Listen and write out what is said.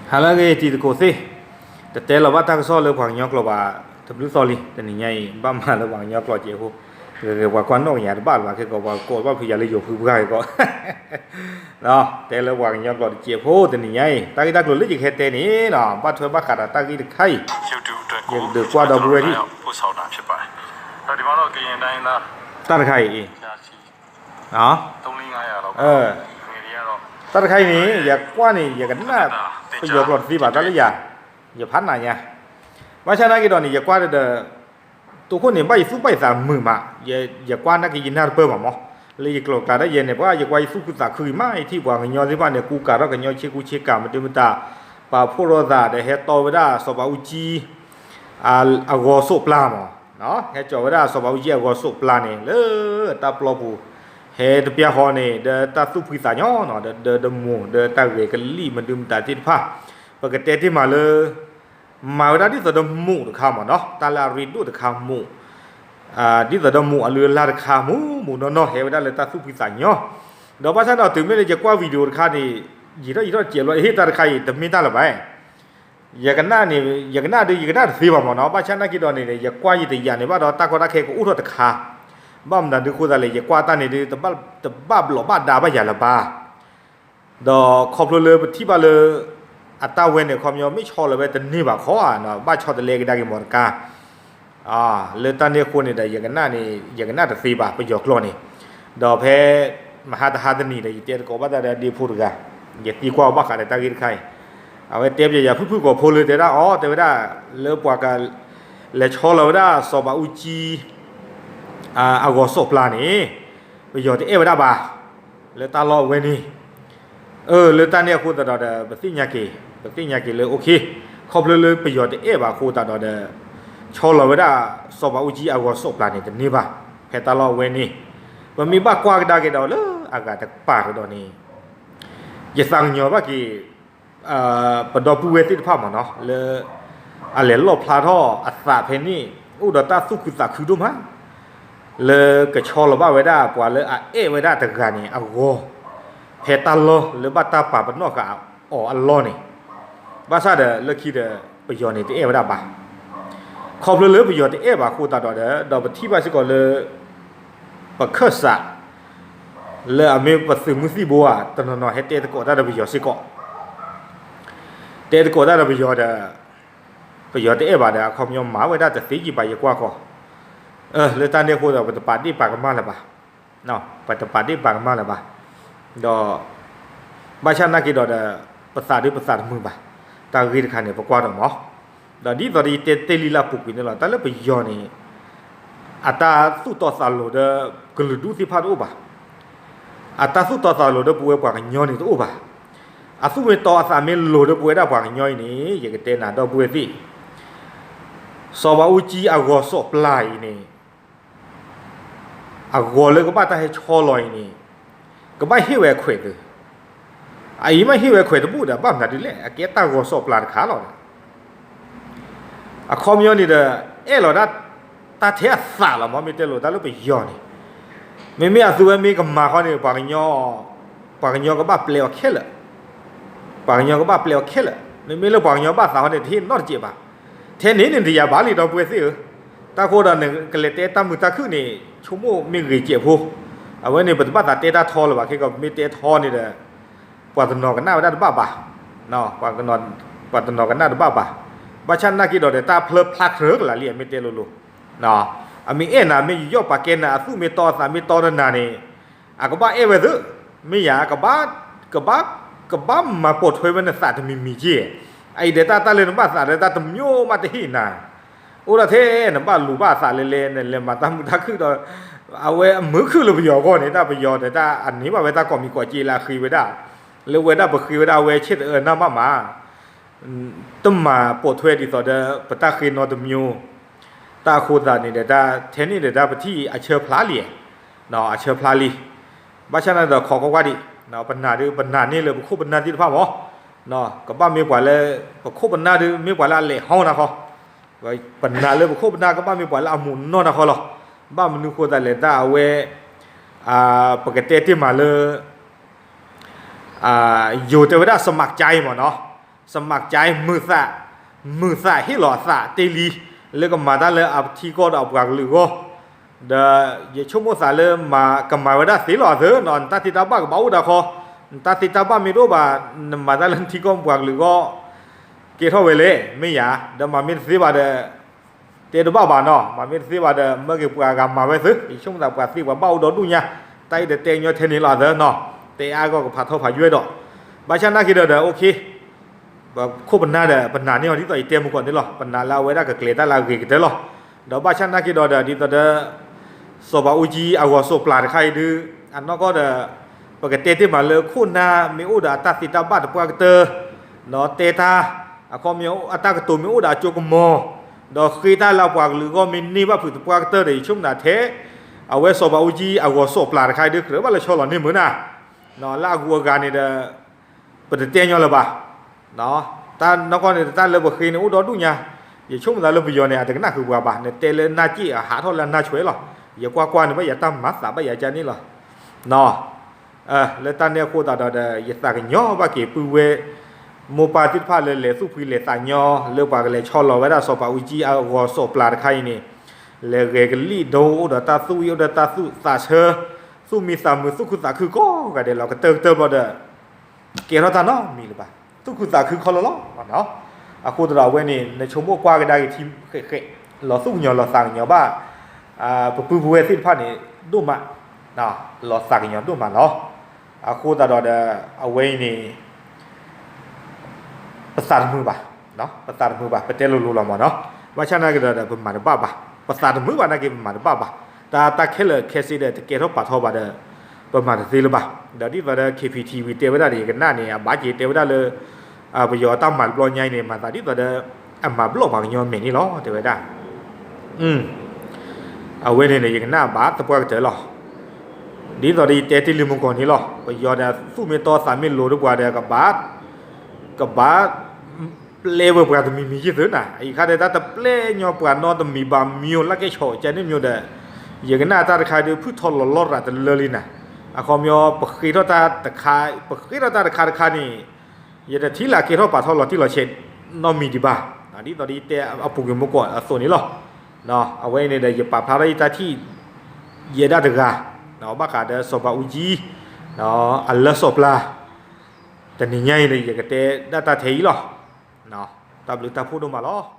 ဟါလၢအဂ့ၤ တံၤသကိးသ့ၣ်, တတဲလီၤဘၣ်တၢ်ကစီၣ်လၢပှၤကညီကျိာ်ဘၣ် တဘျုးသီလံ. တနံၤညါအံၤ ဘၣ်မၤလၢပှၤကညီကျိာ်စဲးဖိ, ဂ့ၤဂ့ၤ ပှၤကွၢ်နီၣ်ကယၤတဘၣ်လၢၤဘၣ် ခဲကီး ပှၤကိးဘၣ်ဖုးယၤလၢယိၤဖုပှၢ်ဂ့ၤကီး တဲလၢပှၤကညီကျိာ်တစဲးဖိ တနံၤညါအံၤ တၢ်ဂ့ၢ်တၢ်ကျိၤလၢယကဟဲတဲန့ၣ် ဘၣ်ထွဲဘၣ်ဃးဒီးတၢ်ဂ့ၢ်တခါအံၤ, ယကဒုးကွၢ်ဒီပုၢ်ဝဲၢ်ဒံး, တၢ်တခါအံၤ တၢ်တခါအံၤန့ၣ် ယကွၢ်န့ၣ် ယကနၣ် ပယီၤကျိာ်တသ့ဘၣ် တၢ်လၢယၤ, ယဖးနးညါ, ဘၣ်ဆၣ်နာ်က့ဒီးန့ၣ် ယကွၢ်ဒီး တိခိၣ်န့ၣ် ဘၣ်ယသူၣ်ဘၣ်ယသးမုာ်မး, ယကွၢ်နာ်က့ယနၢ်တပၢၢ်ဘၣ်မး, လၢယကျိာ်ကျးဒၣ်ယဲန့ၣ် ပှၤယကွၢ်ယသူၣ်ခုသးခုအံၤမး ယထံၣ်ပှၤကညီသ့ၣ်တဖၣ်န့ၣ် ကူကၤထီၣ်ကညီဆ့ကူဆ့ကၤ မဒုမတၤ ပာ်ဖှိၣ်ထီၣ်သးဒီးဟဲတီဝဲဒၣ်စီၤဘးအူကၠံ အဂီၤစိးပျၢ်မး, ဟဲကၠီၤဝဲဒၣ်စီၤဘးအူကၠံအဂီၤစိးပျၢ်န့ၣ် လၢတၢ်ပျီပူၤ ဟဲတပျၢ်ဃီန့ၣ် ဒီးတၢ်သူၣ်ဖှံသးညီနီၤ ဒီး ဒီးဒမိၢ် ဒီးတၢ်ဂဲၤကလံၣ်မဒုမတၤသ့ၣ်တဖၣ်, ပကတဲတ့ၢ်မးလၢ မၤဝဲဒၣ်ဒ်သိးဒီးမိၢ်တခါမးနီၤ တၢ်လၢအရ့ဒိၣ်တခါမိၢ် ဒ်သိးဒီးမိၢ်အလုၢ်အလၢ်တခါ မိၢ်မိၢ်နီၢ်နီၢ် ဟဲဝဲဒၣ်လၢတၢ်သူၣ်ဖှံသးညီ, ဒီးဘၣ်ဆၣ်ဒီးတုၤမ့ၢ်လၢယကွၢ် video တခါန့ၣ် ယံာ်ထီၣ်ယံာ်ထီၣ်စဲးဘျီ ဟ့ၣ်တၢ်တခါအံၤ တမ့ၢ်တၢ်လၢၤဘၣ်, ယကနၣ်န့ၣ် ယကနၣ်ဒီး ယကနၣ်တသ့ဘၣ်မးနီၤ ဘၣ်ဆၣ်နာ်က့ဒီးန့ၣ် ယကွၢ်ယတယာ်န့ၣ်ဘၣ်ဒီး တၢ်ကီတၢ်ခဲကအိၣ်ထီၣ်တခါ, ဘၣ်မနုၤဒုးဃိသးလဲၣ် ယကွၢ်တၢ်န့ၣ်ဒုး တဘၣ်ဘျီးဘၣ်ဒါဘၣ်ယၤလၢၤဘၣ် ဒီးခီဖျိလၢပထံၣ်ဘၣ်လၢ အတၢ်ဝဲန့ၣ် ခီပညီမ့ၢ်ဆီလီၤဝဲတန့ၢ်ဘၣ်ခီဧါ, ဘၣ်ဆီတလဲကဒါက့ၤမီၢ်တကါ, လၢတၢ်န့ၣ်အဃိန့ၣ်ဒီး ယကနၣ်န့ၣ် ယကနၣ်တသ့ဘၣ် ပယီၤကျိာ်န့ၣ်, ဒီးဖဲ မဟါတဟါတနံၤဒီး ယတဲသကိးဘၣ်တၢ်ဒီးဒ့ဖိတဂၤ, ယသံကွၢ်အီၤဘၣ်ဃးဒီးတၢ်ဂ့ၢ်တခါအံၤ, အဝဲတဲပျဲယၤဖုၣ်ဖုၣ်ကိာ်ဖိလၢတဲဒၣ်အီၤ တဲဝဲဒၣ် လၢပှၤက လဲၤဆီလီၤဝဲဒၣ်စီၤဘးအူကၠံ အဂီၤစိးပျၢ်န့ၣ် ပယီၤတအဲၣ်ဝဲဒၣ်ဘၣ်, လၢတၢ်လီၢ်အဝဲန့ၣ်, အၢ လၢတၢ်န့ၣ်အဃိသတးဒီး ပသ့ၣ်ညါက့ၤ ပသ့ၣ်ညါက့ၤလၢ okay ခီဖျိလၢပယီၤတအဲၣ်ဘၣ်အဃိသတးဒီး ဆီလီၤဝဲဒၣ်စီၤဘးအူကၠံအဂီၤစိးပျၢ်န့ၣ်တန့ၢ်ဘၣ်, ဖဲတၢ်လီၢ်အဝဲန့ၣ်, ပမ့ၢ်ဘၣ်ကွၢ်ကဒါက့ၤဒီးလၢအဂၤတကပၤကဒီးန့ၣ်, ယသးကညီၤဘၣ်က့ၤ ပဒီပုၢ်ဝဲၢ်သ့ၣ်တဖၣ်မးနီၤ လၢ အလဲၤလီၣ်ဖျါထီၣ်အသးဖဲန့ၣ် အိၣ်ဒီးတၢ်သူၣ်ခုသးခုဒိၣ်မး လၢကဆီလီၤဘၣ်ဝဲဒၣ်ပှၤလၢအအဲၣ်ဝဲဒၣ်တဂၤန့ၣ်အဂီၢ်, ဖဲတၢ်လီၢ်လၢဘၣ်တၢ်ပာ်ပနီၣ်ဃာ်အီၤအလီၢ်န့ၣ်, ဘၣ်ဆၣ်ဒီးလၢခံဒီး ပယီၤန့ၣ်တအဲၣ်ဝဲဒၣ်ဘၣ်, ခီဖျိလၢပယီၤတအဲၣ်ဘၣ်အဃိသတးဒီး ဒီးပထံၣ်ဘၣ်စ့ၢ်ကီးလၢ ပခၢၣ်စး လၢအမ့ၢ်ပသုးမုၢ်သံၣ်ဘိဧါ တနီၤနီၤဟဲတဲသကိးတၢ်ဒီးပယီၤစ့ၢ်ကီး, တဲသကိးတၢ်ဒီးပယီၤဒီး ပယီၤတအဲၣ်ဘၣ်ဒီး အခီပညီမၤဝဲဒၣ်တသ့ကံဘၣ် ယကွၢ်ဃီ, လၢတၢ်န့ၣ်အဃိဒီး ပတပာ်ဒ့ၣ်ပာ်ကမၣ်လၢၤဘၣ်, ပတပာ်ဒ့ၣ်ပာ်ကမၣ်လၢၤဘၣ်, ဒီး ဘၣ်ဆၣ်နာ်က့ဒီးဒီး ပသးဒုးပသးတမုာ်ဘၣ်, တၢ်ဂ့ၢ်တခါန့ၣ် ပကွၢ်ဒီးမး, ဒီးဒ်သိးဒီးယတဲတ့ၢ်လံလၢအပူၤကွံာ်န့ၣ်လီၤ တၢ်လၢပယီၤန့ၣ် အတၢ်သူၣ်တီသးလိၤဒီး ကလုာ်ဒူၣ်သ့ၣ်တဖၣ်တအိၣ်ဘၣ်, အတၢ်သူၣ်တီသးလိၤဒီးပဝဲပှၤကညီန့ၣ်တအိၣ်ဘၣ်, အသူၣ်မ့ၢ်တီအသးမ့ၢ်လိၤဒီးပဝဲဒၣ်ပှၤကညီအံၤန့ၣ် ယကတဲနၤဒီပုၢ်ဝဲၢ်သ့ၣ်, စီၤဘးအူကၠံအဂီၤစိးပျၢ်အံၤန့ၣ် အဂီၤလၢကဘၣ်တၢ်ဟဲဆီလီၤအံၤန့ၣ် ကဘၣ်ဟ့ၣ်ဝဲခွဲးသု, အအံၤမ့ၢ်ဟ့ၣ်ဝဲခွဲးတဘူၣ်ဒီး ဘၣ်မနုၤဒ်လဲၣ် အကဲတၢ်ဂီၤစိးပျၢ်တခါလီၤဒီး အခီပညီန့ၣ်ဒီး အဲၣ်လီၤဒၣ် တၢ်ထဲအသးလီၤမး မ့ၢ်တဲလိာ်တၢ်လၢပယီၤန့ၣ်, မ့မ့ၢ်အသုဝဲမ့ၢ်ကမၤဃီန့ၣ် ပှၤကညီ ပှၤကညီကဘၣ်ပျဲအီၤခဲလၢာ်, ပှၤကညီကဘၣ်ပျဲအီၤခဲလၢာ်, မ့မ့ၢ်လၢပှၤကညီဘၣ်သးဃီန့ၣ် တဟ့ၣ်နီတစဲးဘၣ်, ထဲန့ၣ်န့ၣ်တယၤဘၣ်လံဒီပုၢ်ဝဲၢ်သ့ၣ်ဧၢ, တၢ်ဃိဒီးနကလဲၤတဲတၢ်မုာ်တၢ်ခုၣ်န့ၣ် ဆိကမိၣ်မ့ၢ်ဂ့ၤစဲးဖိ, အဝဲန့ၣ် ပတဘၣ်သးတဲတၢ်ထီလၢၤဘၣ် ခဲကီး ပမ့ၢ်တဲထီန့ၣ်ဒီး ပှၤတနီၤကနၣ်ဝဲဒၣ်တဘၣ်ဘၣ်, ပှၤတနီၤကနၣ်တဘၣ်ဘၣ်, ဘၣ်ဆၣ်နာ်က့ဒီးဒီး တၢ်ဖျၢဖျါကြၢးကလာ်လံ အမ့ၢ်တဲလိၤလိၤ, အမ့ၢ်အဲၣ်နၤ မ့ၢ်ယယီၣ်ပာ်ကဲနၤ အသူၣ်မ့ၢ်တီအသးမ့ၢ်တီတနၤန့ၣ်, အကဘၣ်အဲၣ်ဝဲသု, မ့ၢ်ယၤ ကဘၣ်, ကဘၣ်, ကဘၣ်မၤပိာ်ထွဲဝဲနသးတမံၤမံၤက့ၢ်, အအံၤဒီးတၢ်တၢ်လၢနဘၣ်သးဒီးတၢ်တမျိုးမးတဟ့ၣ်နၤ အိၣ်ဒီးထဲနဘၣ်လူၤဘၣ်အသးလဲၤလဲၤ နလဲၤမၤတၢ်မုာ်တၢ်ခုၣ်ဒီး, အဝဲအမုာ်ခုၣ်လၢပယီၤအဂီၢ်န့ၣ် တၢ်ပယီၤဒီးတၢ်အန့ၢ်ဘၣ်ဝဲတၢ်ကိးမံၤကိးက့လၢအဃ့ဝဲဒၣ်, လၢဝဲဒၣ်ပဃ့ဝဲဒၣ်အဝဲဆ့ၣ်တအၢနၢ်မးမး, တမၤပိာ်ထွဲဒ်သိးဒီး ပတၢ်ဃ့နီတမျိုး, တၢ်အဃိသတးန့ၣ်ဒီး တၢ်ထဲန့ၣ်ဒီးတၢ်ပထံၣ်အဆၢဖျါလံ, အဆၢဖျါလံ, ဘၣ်ဆၣ်န့ၣ်ဒီးခိးကွၢ်ကွၢ်ဒံး, ပနာ်ဒုး ပနာ်န့ၢ်လၢပခိၣ်ပနၢ်သ့ၣ်တဖၣ်မး, ကဘၣ်မ့ၢ်ပှၤလၢ, ပခိၣ်ပနၢ်ဒုး မ့ၢ်ပှၤလၢအလဲၤဟီနၤဃီ, ပနာ်လၢပခိၣ်ပနၢ်ကဘၣ်မ့ၢ်ပှၤလၢအမူးနီၢ်နၤဃီလီၤ, ဘၣ်မနုၤဃိသတးလဲၣ် တၢ်အဝဲ, ပကတဲတ့ၢ်မးလၢ ယိၤတဲဝဲဒၣ် สมัครใจ မးနီၤ, สมัครใจ สมัครใจ မုာ်သး, မုာ်သးဟ့ၣ်လီၤအသးတ့ၢ်လံ လၢကမၤတၢ်လၢအထံကီၢ်ဒီးအပှၤကလုာ်အဂီၢ်, ဒီးယဆိကမိၣ်သးလၢ ကမၤဝဲဒၣ်သ့လီၤအသၢနီၤ, နတၢ်သ့တၢ်ဘၣ်ကဘၣ်အိၣ်ဒၣ်ခီ, နတၢ်သ့တၢ်ဘၣ်မ့ၢ်တအိၣ်ဘၣ်, နမၤတၢ်လၢနထံကီၢ်ပှၤကလုာ်အဂီၢ် ကဲထီၣ်ဝဲလဲၣ်, မ့ၢ်ယၤ, ဒီးမၤမ့ၢ်တသ့ဘၣ်ဒီး တဲတဘၣ်ဘၣ်နီၤ, မၤမ့ၢ်တသ့ဘၣ်ဒီး မၢက့ၤပှၤဂၤမၤဝဲသ့, ယဆိကမိၣ်သးပှၤသ့ပှၤဘၣ်အိၣ်ဒီဒူၣ်ညါ, တၢ်အံၤဒီးတဲညီထဲန့ၣ်လီၤအသၢနီၤ, တဲအါဂီၢ်ကဖးထီဖးယွဲဒီး, ဘၣ်ဆၣ်နာ်က့ၤဒီးဒီး okay ပခိၣ်ပနၢ်ဒီး ပနာ်န့ၢ်အီၤဒ်သိးယတဲမုၢ်ကီၢ်န့ၣ်လီၤ, ပနာ်လၢအဝဲဒၣ်ကကျဲၤတၢ်လၢအဂ့ၤကတၢၢ်လီၤ, ဒီးဘၣ်ဆၣ်နာ်က့ၤဒီးဒီး ဒ်သိးဒီး စီၤဘးအူကၠံအဂီၤစိးပျၤတခါအံၤဒုး, အနီၢ်ကီၢ်ဒီး ပကတဲတ့ၢ်မးလၢခိၣ်နၢ်မ့ၢ်အိၣ်ဒီးအတၢ်သ့တၢ်ဘၣ်တပှၢ်ကတၢၢ်, ဒီးတဲတၢ်, အခီပညီအတၢ်ကတိၤမ့ၢ်အိၣ်ဒီးအစိကမီၤ, ဒီးဃ့တၢ်လၢအပှၤကလုာ်အဂီၢ်မ့ၢ်န့ၢ်ဘၣ်ဖုးတပှၢ်ကတၢၢ်ဒီး ယဆိကမိၣ်နၤထဲ အဝဲစီၤဘးအူကၠံအဂီၤစိးပျၤတခါအံၤဒုး ကြၢးဘၣ်လၢဆီလီၤန့ၢ်မုာ်နၤ လၢအဂုၤအဂၤန့ၣ်ဒီး ပတတဲညီလၢၤဘၣ်. တၢ်နီၢ်ကီၢ်န့ၣ် တၢ်လၢပဃ့န့ၣ်အိၣ်ဒီဒူၣ်ညါ, ယဆိကမိၣ်သးလၢပယီၤန့ၣ် အတကနၣ်ဃုာ်ပှၤဘၣ်, နတဲလၢနၢ်စ့ၣ်အဟးထီၣ်လၢအနၢ်ဆွဲလီၤ. ယကွၢ်ကွၢ်န့ၣ် ဘၣ်ယၤတၢ်မၤသးဘၣ်ယၤကန့ၣ်လီၤ. လၢတၢ်န့ၣ်အဃိသတးဒီးဒီး ယသးကညီၤဘၣ်က့ၤပုၢ်ဝဲၢ် မိၢ်ပၢ်သ့ၣ်တဖၣ်လၢလဲၤသူၣ်ဖှံလဲၤသးညီ လၢပှၤကလဲၤဆီလီၤဝဲဒၣ်စီၤဘးအူကၠံအဂီၤစိးပျၤတခါအံၤန့ၣ်, လဲၤဂဲၤကလံၣ်ဒိအိၣ်ဒီးတၢ်သူၣ်ဝံၣ်အိၣ်ဒီးတၢ်သူၣ်သးဆၢ, သူၣ်မံသးမုာ်သူၣ်ခုသးခုကိးဂၤဒဲးလီၤ. ကတၢၢ်ကတၢၢ်ဘျီဒီး ကဲထီၣ်တၢ်နီတမံၤလၢၤဘၣ်. သူၣ်ခုသးခုခီလီၤလီၤ. အဃိသတးဒီးအဝဲန့ၣ် နဆိကမိၣ်ကွၢ်ကဒါက့ၤထံဃဲးဃဲး, လီၤသူၣ်ကညီၤလီၤသးကညီၤဘၣ် ပပုၢ်ပဝဲၢ်သ့ၣ်တဖၣ်န့ၣ် ဒိၣ်မး, လီၤသးကညီၤဒိၣ်မးလီၤ. အဃိသတးဒီးဒီး အဝဲအံၤန့ၣ် ပသးတမုာ်ဘၣ်, ပသးတမုာ်ဘၣ်, ပတဲလိၤလိၤလီၤမးနီၤ. ဘၣ်ဆၣ်နာ်က့ၤဒီးဒီး ပမၤတဘၣ်ဘၣ်, ပသးတမုာ်ဘၣ်နာ်က့ၤ ပမၤတဘၣ်ဘၣ်. တၢ်တၢ်ခဲလၢာ်ခဲဆ့ဒီး တကဲထီၣ်ပာ်ထီၣ်ဘၣ်ဒီး ပမၤတသ့လၢၤဘၣ်. ဒီးဒ်သိးဒီး ခ့ပံထံဝံၤ တဲဝဲဒၣ်ဒီး ယကနၣ်န့ၣ် အဘၣ်က့ၤတဲဝဲဒၣ်လၢ ပယီၤတၢ်မၤတဘျီညါအံၤန့ၣ် မၤသးဒ်သိးဒီး အမၤဘျီၣ်ပှၤကညီမဲာ်န့ၣ်လီၤ တဲဝဲဒၣ်. အဝဲန့ၣ်န့ၣ် ယကနၣ်ဘၣ်သပှၢ်ကတၢၢ်လီၤ. ဒ်သိးဒီးယတဲတ့ၢ်လံမုၢ်ကီၢ်န့ၣ်လီၤ. ပယီၤဒီးသူၣ်မ့ၢ်တီသးမ့ၢ်လိၤဒီးပှၤဒီး ကဘၣ် ကဘၣ် ပျဲဝဲပှၤတမံၤမံၤယ့ၢ်သုနၤ, အံၤခါဒီး တၢ်တပျဲညီပှၤနီတမံၤဘၣ်မံၤ လၢကဲဆီၣ်ကဲန့ၣ်မံၤဒီး ယကနၣ်တၢ်တခါဒီး ဖုၣ်ထီၣ်လီၤလီၤရၤတလၢလံနၤ. အခီပညီ ပဃ့ထီၣ်တၢ်တခါ, ပဃ့ထီၣ်တၢ်တခါတခါန့ၣ် ယတထံၣ်လၢကဲထီၣ်ပာ်ထီၣ်လီၤတံၢ်လီၤဆဲးနီတမံၤဒံးဘၣ်. ဒ်သိးဒီးယတဲအပူၤကွံာ်မုၢ်ကီၢ်အသိးန့ၣ်လီၤ. အဝဲန့ၣ်ဒီး ယပာ်ဖျါထီၣ်ယတၢ်ထံၣ် ယဲဒၣ်တဂၤ ဘၣ်ဃးဒီးစီၤဘးအူကၠံ အလၢစီၤပျၤ တနံၤညါအံၤန့ၣ် ယကတဲဒၣ်တၢ်ထဲအံၤလီၤ. တၢ်ဘျုးတၢ်ဖှိၣ်ဒိၣ်မးလီၤ.